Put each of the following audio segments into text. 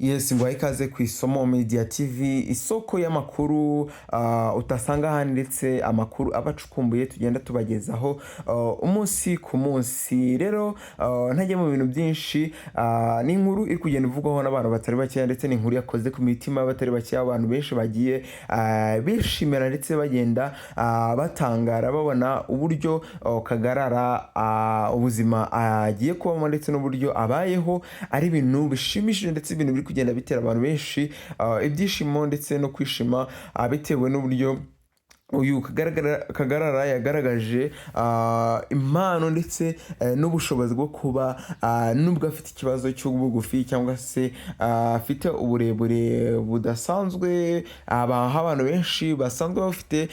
Yes, ngo ikaze ku Isomo Media TV, isoko y'amakuru utasanga ahandi, ndetse amakuru aba acukumbuye tugenda tubagezaho umunsi ku munsi. Rero ntajya mu bintu byinshi, ni inkuru iri kugenda ivugwaho n'abantu batari bakeya, ndetse ni inkuru yakoze ku mitima y'abatari bakeya. Abantu benshi bagiye bishimira ndetse bagenda batangara babona uburyo Kagarara ubuzima agiye kubamo ndetse n'uburyo abayeho ari ibintu bishimishije, ndetse ibintu biri kugenda bitera abantu benshi ibyishimo ndetse no kwishima, bitewe n'uburyo uyu Kagarara yagaragaje impano ndetse n'ubushobozi bwo kuba, nubwo afite ikibazo cy'ubugufi cyangwa se afite uburebure budasanzwe, aho abantu benshi basanzwe bafite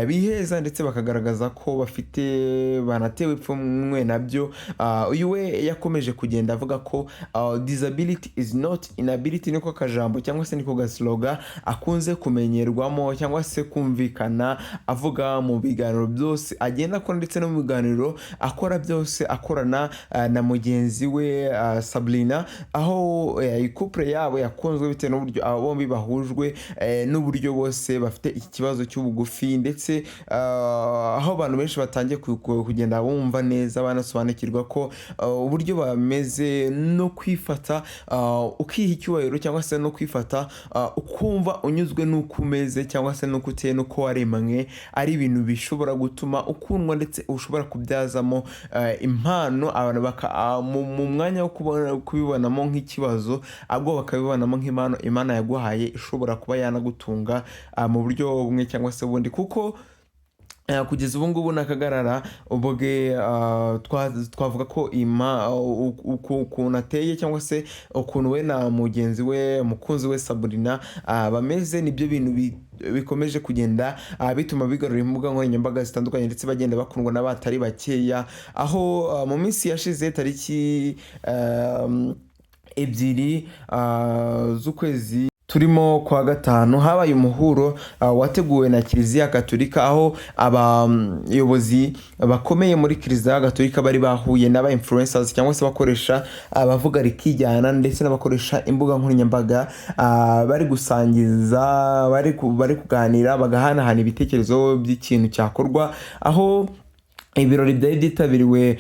biheza ndetse bakagaragaza ko bafite banatewe ipfunwe nabyo. Uyu we yakomeje kugenda avuga ko "disability is not inability", niko kajambo cyangwa se niko gaslogan akunze kumenyerwamo cyangwa se kumvikana avuga mu biganiro byose agenda akora, ndetse no mu biganiro akora byose akorana na mugenzi we Sabrina, aho iyi couple yabo yakunzwe bitewe n'uburyo aba bombi bahujwe n'uburyo bose bafite iki kibazo cy'ubugufi, ndetse aho abantu benshi batangiye kugenda bumva neza, banasobanukirwa ko uburyo bameze no kwifata ukiha icyubahiro cyangwa se no kwifata ukumva unyuzwe n'uko umeze cyangwa se n'uko uteye n'uko waremwe ari ibintu bishobora gutuma ukundwa, ndetse ushobora kubyazamo impano, abantu mu mwanya wo kubibonamo nk'ikibazo, ahubwo bakabibonamo nk'impano Imana yaguhaye ishobora kuba yanagutunga mu buryo bumwe cyangwa se ubundi, kuko kugeza ubu ngubu na Kagarara ubwe twavuga ko ukuntu ateye cyangwa se ukuntu we na mugenzi we, umukunzi we Sabrina, bameze, nibyo bintu bikomeje kugenda bituma bigarura imbuga nkoranyambaga zitandukanye, ndetse bagenda bakundwa n'abatari bakeya, aho mu minsi yashize tariki 2 z'ukwezi turimo kwa gatanu habaye umuhuro wateguwe na Kiliziya Gatolika, aho abayobozi bakomeye muri Kiliziya Gatolika bari bahuye n'aba influencers cyangwa se bakoresha abavuga rikijyana ndetse n'abakoresha imbuga nkoranyambaga, bari gusangiza, bari kuganira, bagahanahana ibitekerezo by'ikintu cyakorwa, aho ibirori byari byitabiriwe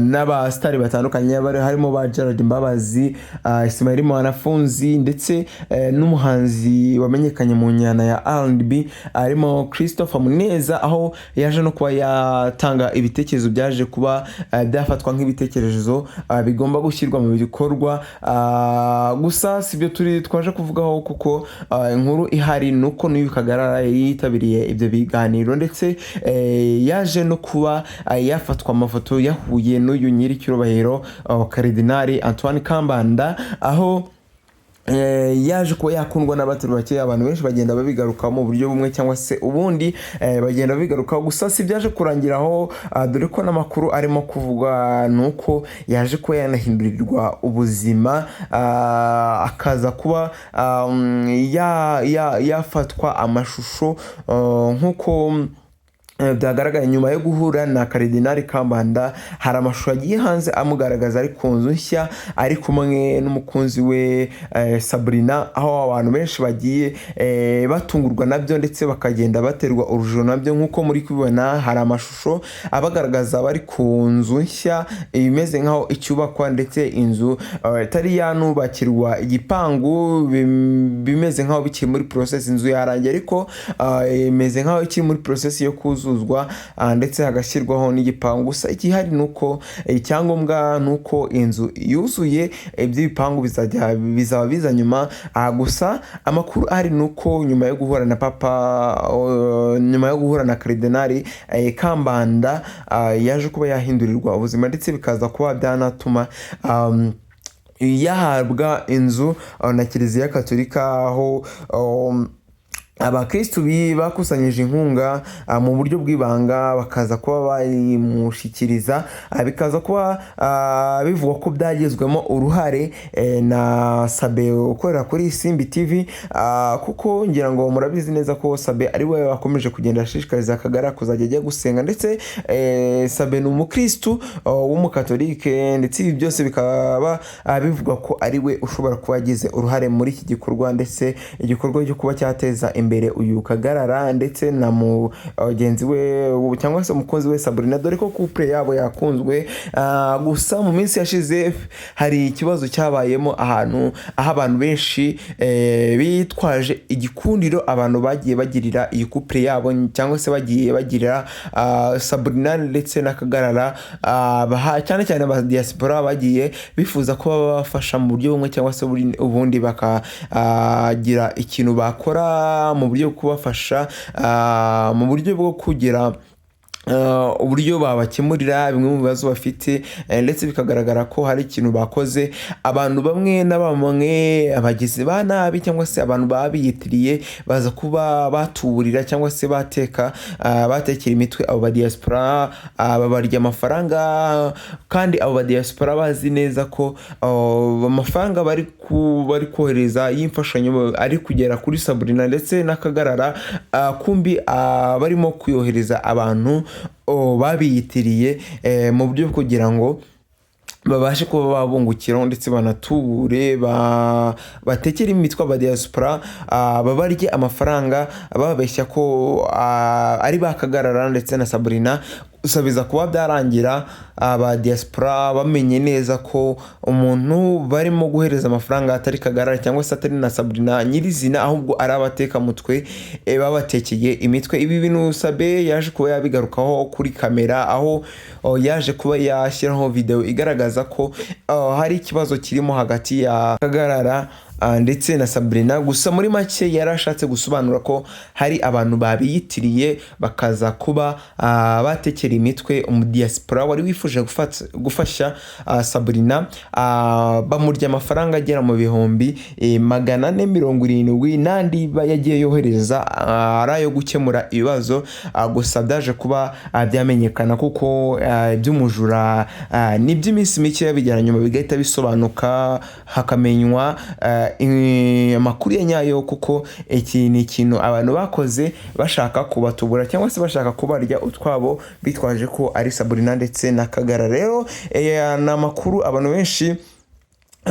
n'abasitari batandukanye bari harimo ba Gerard Mbabazi, Ismail Mwanafunzi, ndetse n'umuhanzi wamenyekanye mu njyana ya R&B harimo Christopher Muneza, aho yaje no kuba yatanga ibitekerezo byaje kuba byafatwa nk'ibitekerezo bigomba gushyirwa mu bikorwa. Gusa si byo turi twaje kuvugaho, kuko inkuru ihari ni uko n'uyu Kagarara yitabiriye ibyo biganiro, ndetse yaje no kuba yafatwa amafoto yahuye n'uyu nyiricyubahiro Karidinali Antoine Kambanda, aho yaje kuba yakundwa n'abatari bakeya. Abantu benshi bagenda babigarukaho mu buryo bumwe cyangwa se ubundi, bagenda babigarukaho. Gusa si byaje kurangira aho, dore ko n'amakuru arimo kuvugwa ni uko yaje kuba yanahindurirwa ubuzima, akaza kuba yafatwa amashusho nk'uko byagaragaye nyuma yo guhura na Karidinali Kambanda. Hari amashusho agiye hanze amugaragaza ari ku nzu nshya ari kumwe n'umukunzi we Sabrina, aho abantu benshi bagiye batungurwa nabyo ndetse bakagenda baterwa urujijo nabyo. Nk'uko muri kubibona, hari amashusho abagaragaza bari ku nzu nshya imeze nk'aho icyubakwa, ndetse inzu itari yanubakirwa igipangu, bimeze nk'aho bikiri muri process. Inzu yarangiye, ariko imeze nk'aho ikiri muri process yo kuzuzwa, ndetse hagashyirwaho n'igipangu. Gusa igihari ni uko icyangombwa ni uko inzu yuzuye, iby'ibipangu bizajya bizaba biza nyuma. Gusa amakuru ahari ni uko nyuma yo guhura na papa, nyuma yo guhura na Karidinali Kambanda, yaje kuba yahindurirwa ubuzima, ndetse bikaza kuba byanatuma yahabwa inzu na Kiliziya Katolika, aho Abakristu bakusanyije inkunga mu buryo bw'ibanga, bakaza kuba bayimushyikiriza, bikaza kuba bivugwa ko byagizwemo uruhare na Sabe ukorera kuri Isimbi TV, kuko ngira ngo murabizi neza ko Sabe ari we wakomeje kugenda ashishikariza Kagarara kuzajya ajya gusenga. Ndetse Sabe ni umukristu w'umukatolike, ndetse ibi byose bikaba bivugwa ko ari we ushobora kuba yagize uruhare muri iki gikorwa, ndetse igikorwa cyo kuba cyateza imbere uyu Kagarara ndetse na mugenzi we cyangwa se umukunzi we Sabrina, dore ko couple yabo yakunzwe. Gusa mu minsi yashize hari ikibazo cyabayemo ahantu aho abantu benshi bitwaje igikundiro abantu bagiye bagirira iyi couple yabo, cyangwa se bagiye bagirira Sabrina ndetse na Kagarara, cyane cyane aba diaspora bagiye bifuza kuba babafasha mu buryo bumwe cyangwa se ubundi, bakagira ikintu bakora mu buryo bwo kubafasha, mu buryo bwo kugira uburyo babakemurira bimwe mu bibazo bafite, ndetse bikagaragara ko hari ikintu bakoze. Abantu bamwe na bamwe, abagizi ba nabi cyangwa se abantu babiyitiriye, baza kuba batuburira cyangwa se batekera imitwe abo ba diaspora, babarya amafaranga. Kandi abo ba diaspora bazi neza ko amafaranga bari kohereza y'imfashanyo ari kugera kuri Sabrina ndetse n'Akagarara, kumbi barimo kuyohereza abantu babiyitiriye mu buryo bwo kugira ngo babashe kuba babungukiraho, ndetse banatubure, batekere imitwe aba diaspora, babarye amafaranga bababeshya ko ari ba Kagarara ndetse na Sabrina. Gusa biza kuba byarangira aba diaspora bamenye neza ko umuntu barimo guhereza amafaranga atari Kagarara cyangwa se atari na Sabrina nyirizina, ahubwo ari abatekamutwe babatekeye imitwe. Ibi bintu Sabe yaje kuba yabigarukaho kuri kamera, aho yaje kuba yashyiraho video igaragaza ko hari ikibazo kirimo hagati ya Kagarara ndetse na Sabrina. Gusa muri make yari ashatse gusobanura ko hari abantu babiyitiriye, bakaza kuba batekera imitwe umudiaspora wari wifuje gufasha Sabrina, bamurya amafaranga agera mu bihumbi 470 n'andi yagiye yohereza ari ayo gukemura ibibazo. Gusa byaje kuba byamenyekana kuko iby'umujura ni iby'iminsi mike, bigera nyuma bigahita bisobanuka, hakamenywa amakuru ya nyayo, kuko iki ni ikintu abantu bakoze bashaka kubatubura cyangwa se bashaka kubarya utwabo, bitwaje ko ari Sabrina ndetse na Kagarara. Rero ni amakuru abantu benshi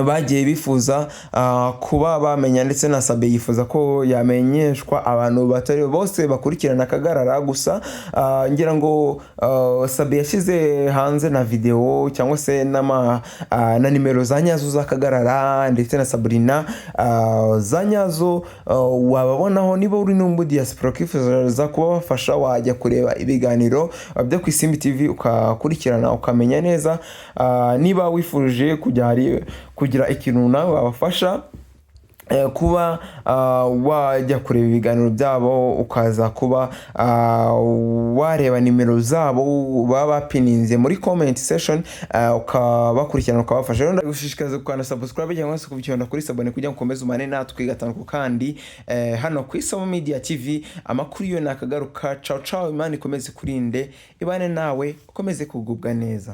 bagiye bifuza kuba bamenya, ndetse na Sabe yifuza ko yamenyeshwa abantu batari bose bakurikirana Kagarara. Gusa ngira ngo Sabe yashyize hanze na video cyangwa se na nimero za nyazo za Kagarara ndetse na Sabrina za nyazo wababonaho. Niba uri n'umu diaspora ukifuza kuba bafasha, wajya kureba ibiganiro byo ku Isimbi TV ukakurikirana, ukamenya neza niba wifuje kujya hari kugira ikintu nawe wabafasha, kuba wajya kureba ibiganiro byabo, ukaza kuba wareba nimero zabo baba bapininze muri comment section, ukabakurikirana, ukabafasha. Rero ndagushishikariza gukanda subscribe cyangwa se kubikanda kuri s'abonner kugira ngo ukomeze umane natwe gatanu kandi hano ku Isomo Media TV. Amakuru yo nakagaruka. Ciao ciao, Imana ikomeze kurinde, ibane nawe, ukomeze kugubwa neza.